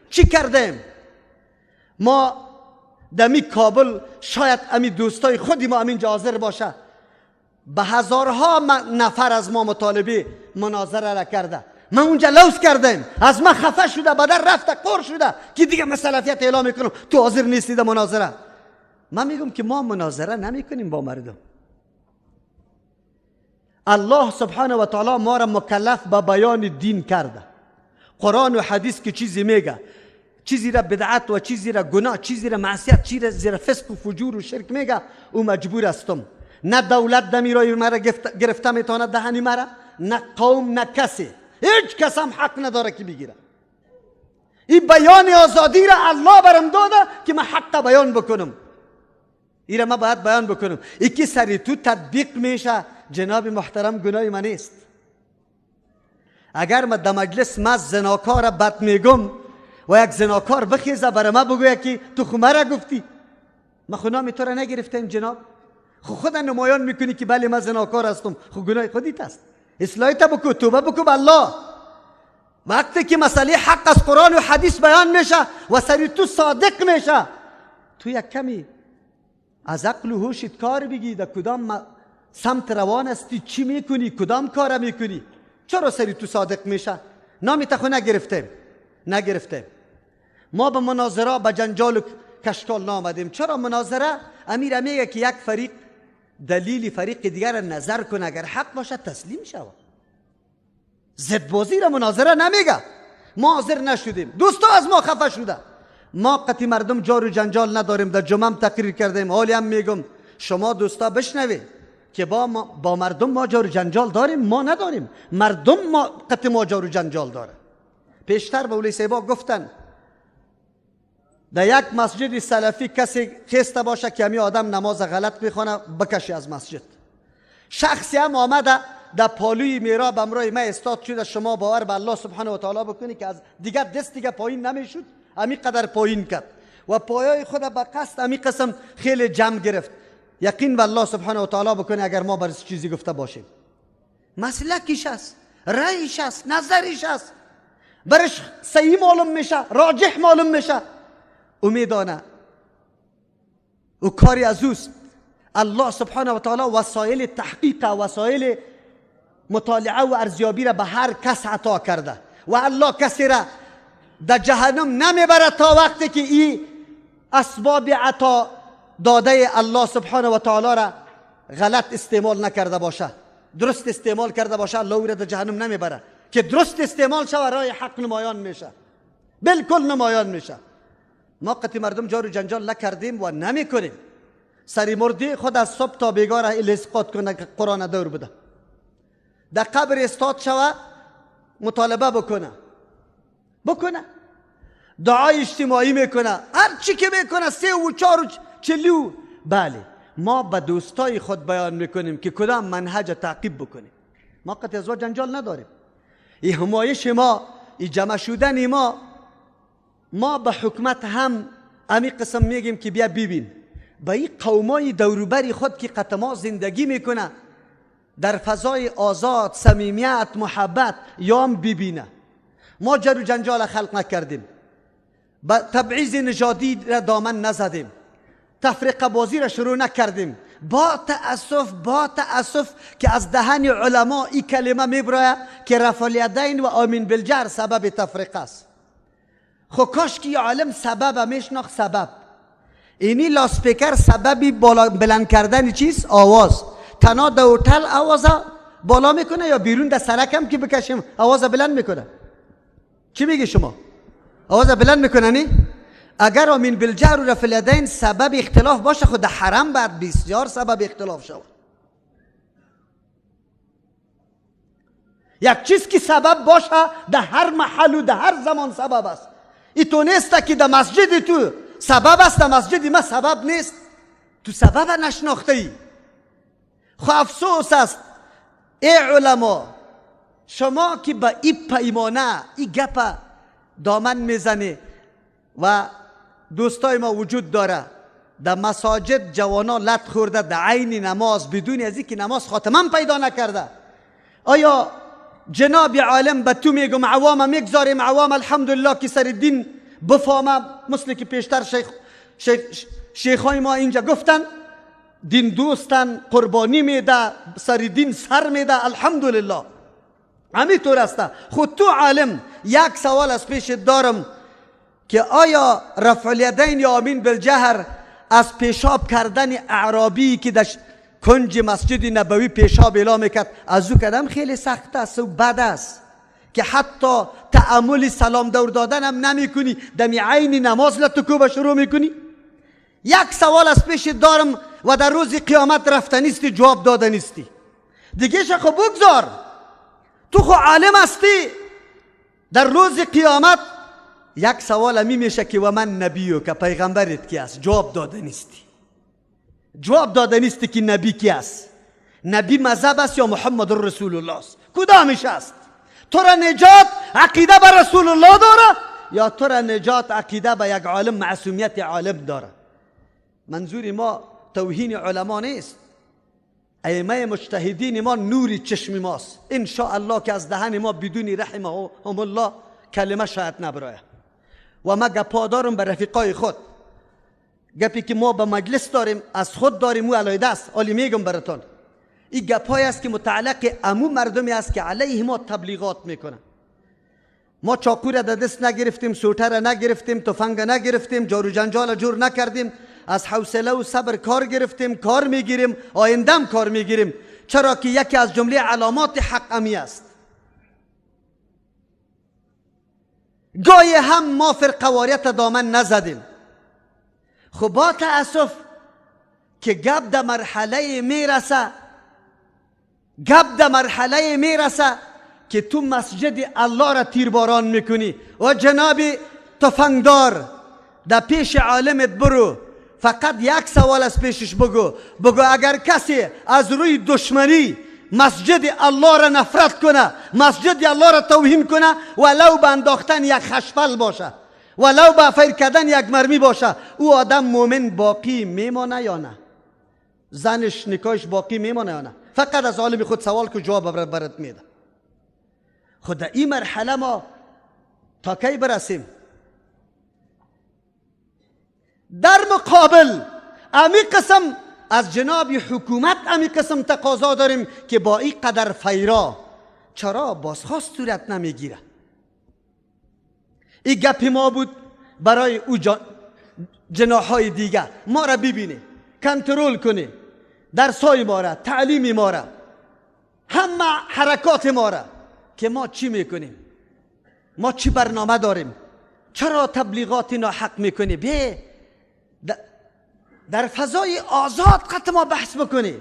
چی کردیم؟ ما دمی کابل شاید امی دوستای خودی ما امینجا حاضر باشه، به هزارها نفر از ما مطالبه مناظره را کرده. من اونجا لوس کردم، از من خفه شده، بدر رفته، قر شده که دیگه من سلفیت اعلام میکنم، تو حاضر نیستی در مناظره. من میگم که ما مناظره نمیکنیم با مردم. الله سبحانه و تعالی ما را مکلف به بیان دین کرده. قرآن و حدیث که چیزی میگه، چیزی را بدعت و چیزی را گناه، چیزی را معصیت، چیزی را فسق و فجور و شرک میگه، او مجبور هستم. نه دولت دمیرای مرا گرفته میتونه دهنی مرا، نه قوم، نه کسی، هیچ کس هم حق نداره که بگیره. این بیان آزادی را الله برم داده که من حق بیان بکنم. این را من باید بیان بکنم. ای که سری تو تطبیق میشه جناب محترم گناه من نیست. اگر من در مجلس ما زناکار بد میگم و یک زناکار بخیزه برای ما بگویه که تو خو مرا گفتی، ما خو نام تو را نگرفتیم جناب، خو خود نمایان میکنی که بله من زناکار هستم، خو گناه خودیت است. اصلاح تا بکو، توبه بکو به الله. وقتی که مسئله حق از قرآن و حدیث بیان میشه و سری تو صادق میشه، تو یک کمی از عقل و هوشت کار بگی، در کدام سمت روان هستی، چی میکنی، کدام کار میکنی، چرا سری تو صادق میشه؟ نامی تا خو نگرفتیم، نگرفتیم. ما به مناظره، به جنجال و کشکال نامدیم. چرا مناظره؟ امیر میگه که یک فریق دلیل فریق دیگر را نظر کنه، اگر حق باشه تسلیم شود. ضد بازی را مناظره نمیگه. ما حاضر نشدیم، دوستا از ما خفه شده. ما قطعی مردم جار و جنجال نداریم. در جمعه تقریر کردیم، حالی هم میگم شما دوستا بشنوید که با مردم ما جار و جنجال داریم، ما نداریم. مردم ما قطعی ما جار و جنجال داره. پیشتر به صاحبا گفتن در یک مسجد سلفی کسی خسته باشه که همی آدم نماز غلط میخوانه، بکشی از مسجد. شخصی هم آمده در پالوی میراب امرای ما استاد شده، شما باور به الله سبحانه و تعالی بکنی که از دیگر دست دیگه پایین نمیشد، همی قدر پایین کرد و پایای خود به قصد همی قسم خیلی جمع گرفت. یقین به الله سبحانه و تعالی بکنی اگر ما بر چیزی گفته باشیم، مسلکیش است، رأیش است، نظرش است، برش صحیح معلوم میشه، راجح معلوم میشه، او میدانه، او کاری از اوست. الله سبحانه و تعالی وسایل تحقیق، وسایل مطالعه و ارزیابی را به هر کس عطا کرده و الله کسی را در جهنم نمیبره تا وقتی که این اسباب عطا داده الله سبحانه و تعالی را غلط استعمال نکرده باشه. درست استعمال کرده باشه الله او را در جهنم نمیبره. که درست استعمال شود رای حق نمایان میشه، بالکل نمایان میشه. ما قطعی مردم جار و جنجال نکردیم و نمیکنیم. سری مردی خود از صبح تا بیگاه را الاسقاط کنه که قرآن دور بده، در قبر استاد شوه مطالبه بکنه، دعای اجتماعی میکنه، هر چی که میکنه، 3 و 4 و 40. بله ما به دوستای خود بیان میکنیم که کدام منهج تعقیب بکنیم. ما قطعی از جنجال نداریم. این همایش ما، این جمع شدن ما، ما به حکومت هم امی قسم میگیم که بیا ببین به این قومای دوروبری خود که قطما زندگی میکنه در فضای آزاد، صمیمیت، محبت یام ببینه. ما جر و جنجال خلق نکردیم، به تبعیض نژادی را دامن نزدیم، تفرقه بازی را شروع نکردیم. با تأسف، با تأسف که از دهن علما این کلمه میبرایه که رفع الیدین و آمین بالجهر سبب تفرقه است. خو کاش که عالم سبب میشناخت. سبب اینی لاسپیکر سببی بالا بلند کردن چیز آواز، تنها در هتل آواز بالا میکنه یا بیرون در سرک هم که بکشیم آواز بلند میکنه؟ چی میگی شما؟ آواز بلند میکنه نی؟ اگر آمین بالجهر و رفع الیدین سبب اختلاف باشه، خود حرم بعد بسیار سبب اختلاف شود. یک چیز که سبب باشه در هر محل و در هر زمان سبب است. ای تو نیست که در مسجد تو سبب است، در مسجد ما سبب نیست. تو سبب نشناخته ای. خو افسوس است ای علما، شما که به این پیمانه، این گپ دامن میزنی و دوستای ما وجود داره در مساجد جوانا لط خورده در عین نماز بدون از اینکه نماز خاتمه پیدا نکرده. آیا جناب عالم به تو میگم عوام میگذاریم، عوام الحمدلله که سر دین بفهمه، مثل که پیشتر شیخای ما اینجا گفتن دین دوستن، قربانی میده، سر دین سر میده، الحمدلله همینطور است. خود تو عالم یک سوال از پیش دارم که آیا رفع الیدین یا آمین بالجهر از پیشاب کردن اعرابی که در کنج مسجد نبوی پیشاب اعلام کرد از او کدام خیلی سخت است و بد است که حتی تأمل سلام دور دادن هم نمی کنی، دمی عین نماز لتکوب شروع میکنی؟ یک سوال از پیش دارم و در روز قیامت رفتنیستی، جواب دادنیستی. دیگه خب بگذار، تو خو عالم هستی، در روز قیامت یک سوال همی میشه که و من نبیو، که پیغمبرت کی است؟ جواب داده نیستی، جواب داده نیستی که نبی کی است؟ نبی مذهب است یا محمد رسول الله است؟ کدامش است؟ تو را نجات عقیده به رسول الله داره یا تو را نجات عقیده به یک عالم، معصومیت عالم داره؟ منظور ما توهین علما نیست، ائمه مجتهدین ما نور چشم ماست، ان شاء الله که از دهن ما بدون رحمهم الله کلمه شاید نبرایه. و ما گپا دارم به رفیقای خود، گپی که ما به مجلس داریم از خود داریم و علیده است، حالی میگم براتون این گپای است که متعلق امو مردمی است که علیه ما تبلیغات میکنن. ما چاقو را در دست نگرفتیم، سوته را نگرفتیم، تفنگ نگرفتیم، جارو جنجال جور نکردیم، از حوصله و صبر کار گرفتیم، کار میگیریم، آیندم کار میگیریم، چرا که یکی از جمله علامات حق امی است. گاهی هم ما فرقواریت دامن نزدیم. خب با تأسف که گپ در مرحله میرسه، گپ در مرحله میرسه که تو مسجد الله را تیرباران میکنی و جناب تفنگدار در پیش عالمت برو، فقط یک سوال از پیشش بگو، بگو اگر کسی از روی دشمنی مسجد الله را نفرت کنه، مسجد الله را توهین کنه، ولو به انداختن یک خشپل باشه، ولو به فیر کردن یک مرمی باشه، او آدم مؤمن باقی میمانه یا نه؟ زنش نکاحش باقی میمانه یا نه؟ فقط از عالم خود سوال که جواب برات میده. خود این مرحله ما تا کی برسیم؟ در مقابل امی قسم از جناب حکومت امی قسم تقاضا داریم که با این قدر فیرا چرا بازخواست صورت نمیگیره؟ این گپ ما بود برای او جناحهای دیگه. ما را ببینه، کنترل کنه، درسای ما را، تعلیم ما را، همه حرکات ما را که ما چی میکنیم، ما چی برنامه داریم، چرا تبلیغات ناحق میکنی؟ بی در فضای آزاد قط ما بحث بکنی.